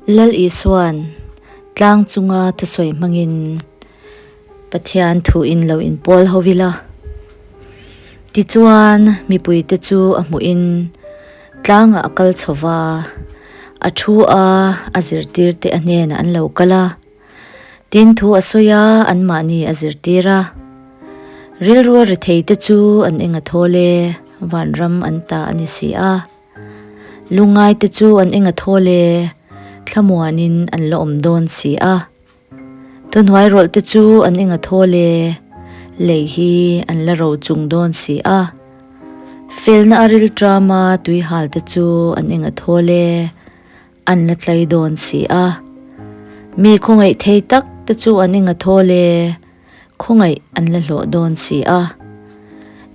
Lal Isua'n tlang chunga thusawi hmangin Pathian thuin lo inpawl ho ila. Tichuan, mipuite chu a hmuhin tlangah a kal chho va, a thu a, a zirtirte a hnenah an lo kal a. Tin thu a sawi a, anmahni a zirtir a. Rilrua retheite chu an eng a thawl e, vanram an ta a ni si a. Lungngaite chu an eng a thawl e, thlamuanin an la awm dawn si a. Thuhnuai rawlhte chu an eng a thawl e, lei hi an la ro chung dawn si a. Felna a rilṭama tuihalte chu an eng a thawl e, an la tlai dawn si a. Mi khawngaih thei tak te chu an eng a thawl e, khawngaih an la hlawh dawn si a.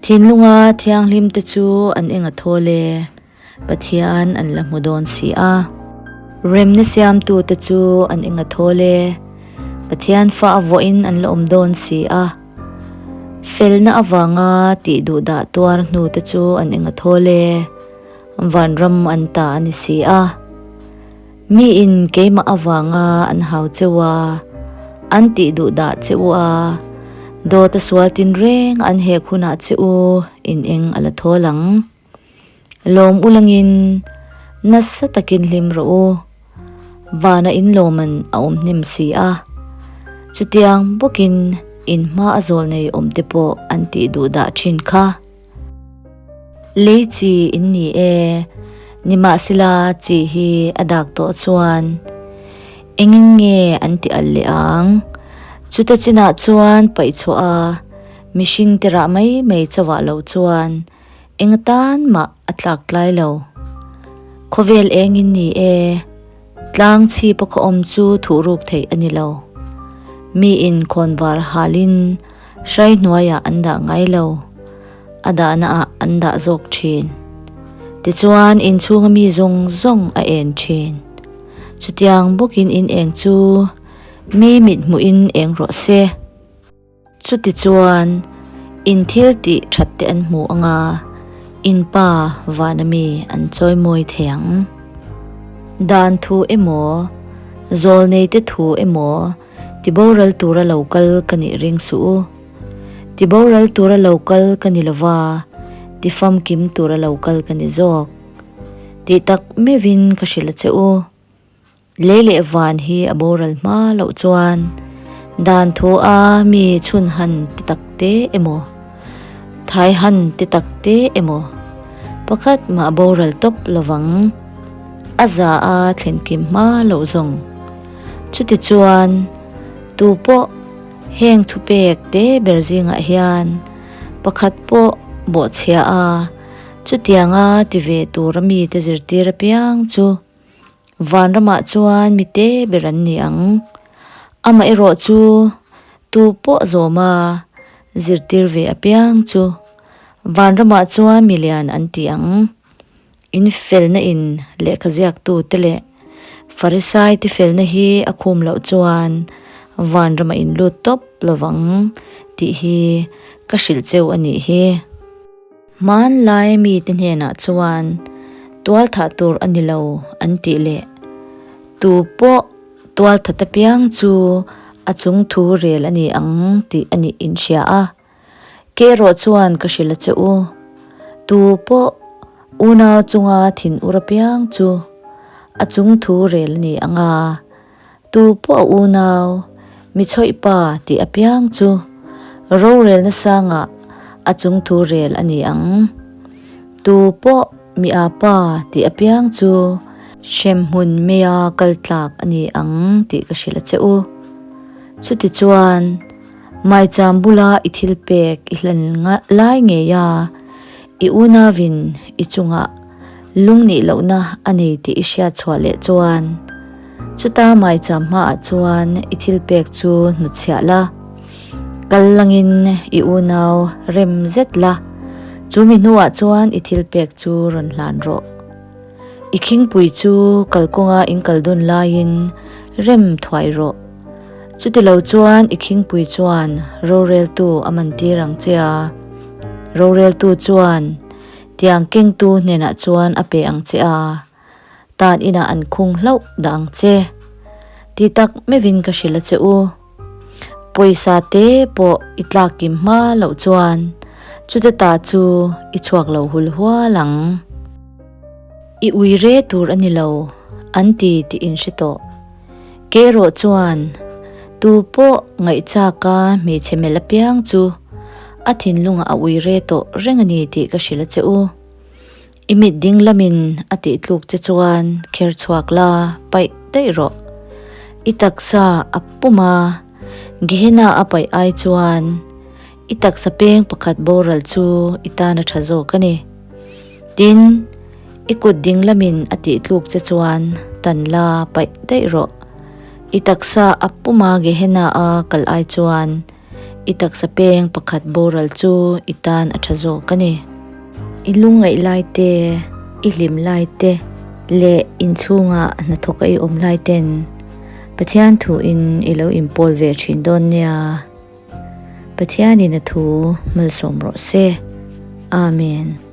Thinlunga thianghlim te chu an eng a thawl e, Pathian an la hmu dawn si a. Remna siamtu te chu an eng a thawl e, Pathian fa a vuahin an la awm dawn si a. Felna avanga tih duhdah tuar hnu te chu an eng a thawl e, Vanram an ta a ni si a. Miin keimah avanga an hau cheu a, an tih duh dah che u a, dawt a sual tinreng an hek hunah che u in eng a la thawl ang. Lawm ulangin nasa takin hlim rawh u, vana in lawman a awm hnem si a, chutiang bawkin in hma a zawl nei awm te pawh an tih duh dah thin kha. Lei chi in ni e, nimahsela chi hi a dak tawh chuan engin nge an ti alh leh ang? Chuta chinah chuan paih chhuah a, mihring te rah mai mai chauhah lo chuan eng atan mah a tlak tlai lo. Khawvel eng in ni e, tlang chhipa khaw awm chu thuh ruk theih a ni lo. Miin khawnvar halin Hrai hnuaiah an dah ngai lo, a dahna ah an dah zawk thin. Tichuan inchhunga mi zawng zawng a en thin. Chutiang bawkin in eng chu mi mit hmuhin eng rawh se. Chutichuan in thil tih that te an hmu anga in pa vana mi an chawi mawi thei ang. Dan thu emaw, zawlneite thu emaw, Tiboral tura lo kal ka nih ring suh u. Tiboral tura lo kal ka ni lova, tifamkim tura lo kal ka ni zawk. Tih tak meuhin ka hrilh a che u. Lei leh van hi a boral hma loh chuan dan thu a mi chhun han ti tak te emaw, thai han ti tak te emaw pakhat mah boral tawp lovang. A za a thlenkim hma loh zawng. Chutichuan, tu pawh heng thupek te ber zingah hian pakhat pawh bawhchhia a, chutianga ti ve tura mite zirtir apiang chu vanramah chuan mite ber an ni ang. Amaherawh chu tu pawh zawma zirtir ve apiang chu vanramah chuan milian an ti ang. In felna in lehkha ziaktu te leh Farisai te felna hi a khum loh chuan vanram a in lut tawp lovang tih hi ka hrilh cheu a nih hi. Hmanlai mite hnenah chuan tualthah tur a ni lo an tih leh tu pawh tualthat apiang chu a chung thu rel a ni ang tih a nih in hria a. Ke erawh chuan ka hrilh a che u, tu pawh unau chunga thin ur apiang chu a chung thu rel a ni ang a, tu pawh a unau mi chhawih pa tih apiang chu rorelna sangah a chung thu rel a ni ang. Tu pawh mi a pa tih apiang chu hremhmun meia kal tlak a ni ang tih ka hrilh a che u. Chutichuan. Maicham bula i thil pek i hlan lai ngei a, i unauin i chungah lungnih lohna a nei tih i hriat chhuah leh chuan, chuta maicham hmaah chuan i thil pek chu hnutchhiah la, kal langin i unau rem zet la, chu mi hnuah chuan i thil pek chu rawn hlan rawh. I khingpui chu kalkawnga in kal dun laiin rem thuai rawh. Chutilo chuan i khingpui chuan roreltu a mantir ang che a, roreltu chuan tiang kengtu hnenah chuan a pe ang che a. Tan inah an khung hlauh dah ang che. Ti tak meuhin ka hrilh a che u. Pawisa te pawh i tlak kim hma loh chuan chute ta chu i chhuak lo hul hual ang. I ui re tur a ni lo an ti tih in hre tawh. Kei erawh chuan tu pawh ngaihchaka hmeichhe melh apiang chu a thinlungah a ui re tawh reng a ni tih ka hrilh a che u. I mit ding lamin a tih tluk che chuan kher chhuak la paih daih rawh. I taksa a pum a, Gehenna a paih ai chuan i taksa peng pakhat boral chu i tan a tha zawk a ni. Tin, i kut ding lamin a tih tluk che chuan tan la paih daih rawh. I taksa a pum a Gehenna a kal ai chuan I taksa peng pakhat boral chu i tan a tha zawk a ni. I lungngaih lai te, i hlim lai te leh inchhunga hnathawk a i awm lai ten Pathian thuin i lo inpawl ve thin dawn nia. Pathianin a thu malsawm rawh se. Amen.